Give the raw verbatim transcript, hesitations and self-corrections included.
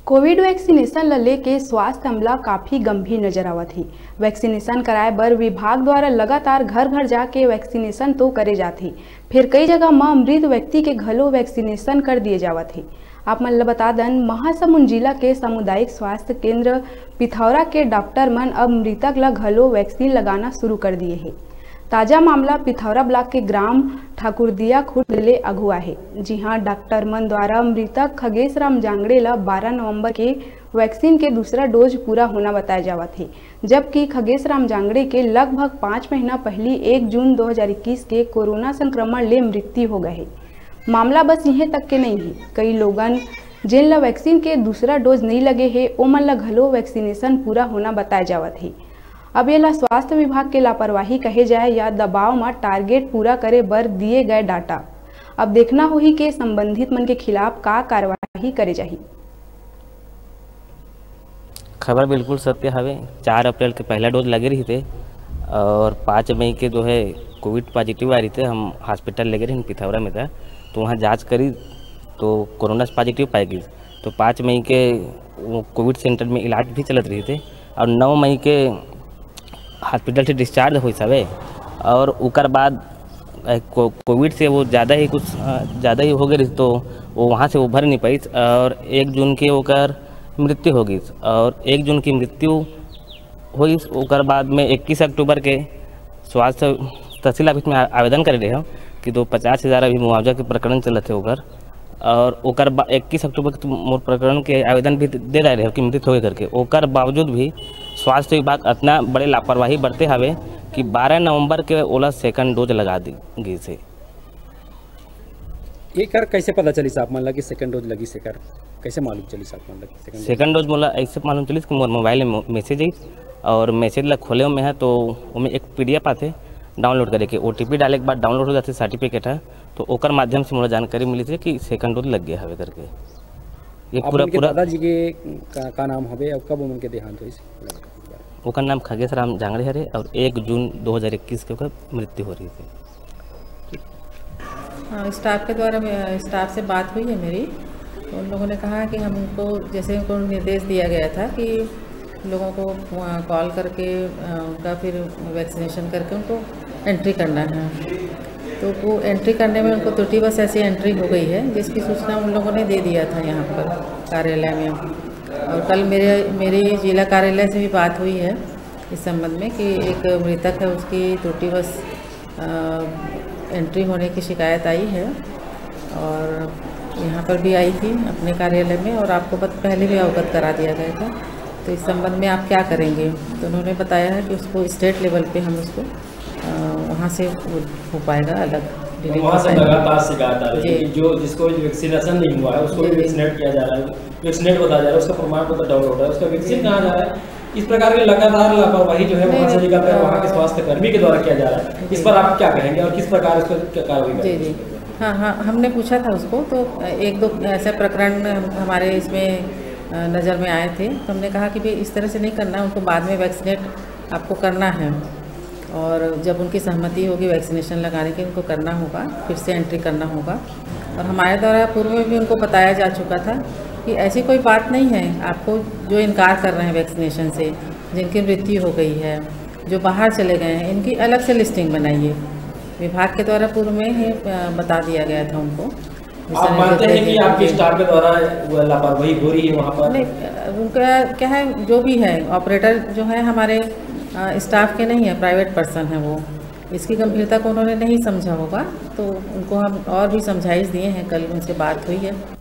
Covid vaccination ल लेके स्वास्थ्य मामला काफी गंभीर नजर आवत हे। वैक्सीनेशन कराए बर विभाग द्वारा लगातार घर-घर जाके वैक्सीनेशन तो करे जात हे, फेर कई जगह म मृत व्यक्ति के घलो वैक्सीनेशन कर दिए जावत हे। आप मन ल बता दन, महासमुंद जिला के सामुदायिक स्वास्थ्य केंद्र पिथौरा के डॉक्टर मन अब मृतक ल घलो वैक्सीन लगाना शुरू कर दिए हे। ताजा मामला पिथौरा ब्लॉक के ग्राम ठाकुरदिया खुर्द ले अगुआ हे, जिहां डॉक्टर मन द्वारा मृतक खगेश राम जांगड़े ल बारह नवंबर के वैक्सीन के दूसरा डोज पूरा होना बताया जावत हे, जबकि खगेश राम जांगड़े के लगभग पाँच महीना पहली एक जून दो हज़ार इक्कीस के कोरोना संक्रमण ले मृत्यु हो गए हे। मामला बस इहें तक के नहीं हे, कई लोगन जेन ल वैक्सीन के दूसरा डोज नहीं लगे हे, ओमन ल घलो वैक्सीनेशन पूरा होना बताया जावत हे। अब एला स्वास्थ्य विभाग के लापरवाही कहे जाए या दबाव म टारगेट पूरा करे बर दिए गए डाटा। अब देखना होही के संबंधित मन के खिलाफ का कार्यवाही करे जाही। खबर बिल्कुल सत्य हवे। चार अप्रैल के पहला डोज लगे रहिस हे और पाँच मई के जो है कोविड पॉजिटिव आ रहिस हे, हम हॉस्पिटल लेगे रहिन पिथौरा में था, तो वहाँ जांच करी तो कोरोना पॉजिटिव पाए गई। तो पाँच मई के वो कोविड सेंटर में इलाज भी चलत रहिस हे और नौ मई के हॉस्पिटल से डिस्चार्ज होइस हवे और ओकर बाद, ए, को-, कोविड से वो ज़्यादा ही कुछ, अ, ज़्यादा ही हो गए रहिस, तो वो वहाँ से उभर नहीं पाइस और एक जून के ओकर मृत्यु हो गई और एक जून की मृत्यु होइस। ओकर बाद में इक्कीस अक्टूबर के स्वास्थ्य तहसील ऑफिस में आ-, आवेदन करे रहे हम कि दो पचास हज़ार अभी मुआवजा के प्रकरण चलत है ओकर, और ओकर बा-, इक्कीस अक्टूबर के तो मोर प्रकरण के आवेदन भी दे डाले रहे कि मृत होगे करके। ओकर बावजूद भी स्वास्थ्य विभाग इतना बड़े लापरवाही बरते हवे कि बारह नवंबर के ओला सेकंड डोज लगा दी गई से। एकर कैसे पता चलिस आप मन ला कि सेकंड डोज लगिस? एकर कैसे मालूम चलिस आप मन ला कि सेकंड डोज? सेकंड डोज मोला ऐसे मालूम चलिस कि मोर मोबाइल में मैसेज आई और मैसेज ला खोले में है तो ओमे एक पीडीएफ आथे डाउनलोड करे के, ओटीपी डाले के बाद डाउनलोड हो जाथे सर्टिफिकेट है, तो ओकर माध्यम से मोला जानकारी मिली थी कि सेकंड डोज लग गया हवे करके। ये आप पूरा मन के पूरा दादाजी के का, का नाम हवे और कब उमन के देहांत होइस? ओकर नाम खगेश राम जांगड़े हरे और एक जून दो हज़ार इक्कीस के ओकर मृत्यु हो रही थी। हाँ, स्टाफ के द्वारा मे-, स्टाफ से बात हुई है मेरी। तो उन लोगों ने कहा कि हमको, जैसे उनको निर्देश दिया गया था कि लोगों को, अ, कॉल करके, अ, उनका फिर वैक्सीनेशन करके उनको एंट्री करना है। तो वो एंट्री करने में उनको त्रुटिवश ऐसी एंट्री हो गई है, जिसकी सूचना उन लोगों ने दे दिया था यहाँ पर कार्यालय में। और कल मेरे, मेरी जिला कार्यालय से भी बात हुई है इस संबंध में कि एक मृतक है, उसकी त्रुटिवश अ, एंट्री होने की शिकायत आई है और यहाँ पर भी आई थी अपने कार्यालय में, और आपको पत-, पहले भी अवगत करा दिया गया था। तो इस संबंध में आप क्या करेंगे? तो उन्होंने बताया है कि उसको स्टेट लेवल पे हम उसको, अ, वहाँ से वो हो पाएगा अलग, तो वहाँ से लगातार शिकायत आ रही है कि जो, जिसको वैक्सीनेशन नहीं हुआ है, उसको भी वैक्सीनेट किया जा रहा है, वैक्सीनेट बताया जा रहा है, उसका प्रमाण पत्र डाउनलोड है, उसका वैक्सीन कहाँ जा रहा है? इस प्रकार की लगातार लापरवाही जो है, वहाँ से निकलता है, वहाँ के स्वास्थ्य कर्मी के द्वारा किया जा रहा है। इस पर आप क्या कहेंगे और किस प्रकार इस पर क्या कार्रवाई करेंगे? हाँ, हाँ, हमने पूछा था उसको, तो एक दो ऐसे प्रकरण हम, हमारे इसमें, अ, नज़र में आए थे, तो हमने कहा कि भाई, इस तरह से नहीं करना है, उनको बाद में वैक्सीनेट आपको करना है। और जब उनकी सहमति होगी वैक्सीनेशन लगाने की, उनको करना होगा, फिर से एंट्री करना होगा। और हमारे द्वारा पूर्व में भी उनको बताया जा चुका था कि ऐसी कोई बात नहीं है। आपको जो इनकार कर रहे हैं वैक्सीनेशन से, जिनकी मृत्यु हो गई है, जो बाहर चले गए हैं, इनकी अलग से लिस्टिंग बनाइए। विभाग के द्वारा पूर्व में ही, अ, बता दिया गया था उनको। आप मानते हैं कि आपके स्टाफ के द्वारा वो लापरवाही हो रही है वहाँ पर? नहीं, अ, उनका क्या है, जो भी है, ऑपरेटर जो है हमारे, अ, स्टाफ के नहीं है, प्राइवेट पर्सन है वो। इसकी गंभीरता को उन्होंने नहीं समझा होगा, तो उनको हम और भी समझाइश दिए हैं, कल उनसे बात हुई है।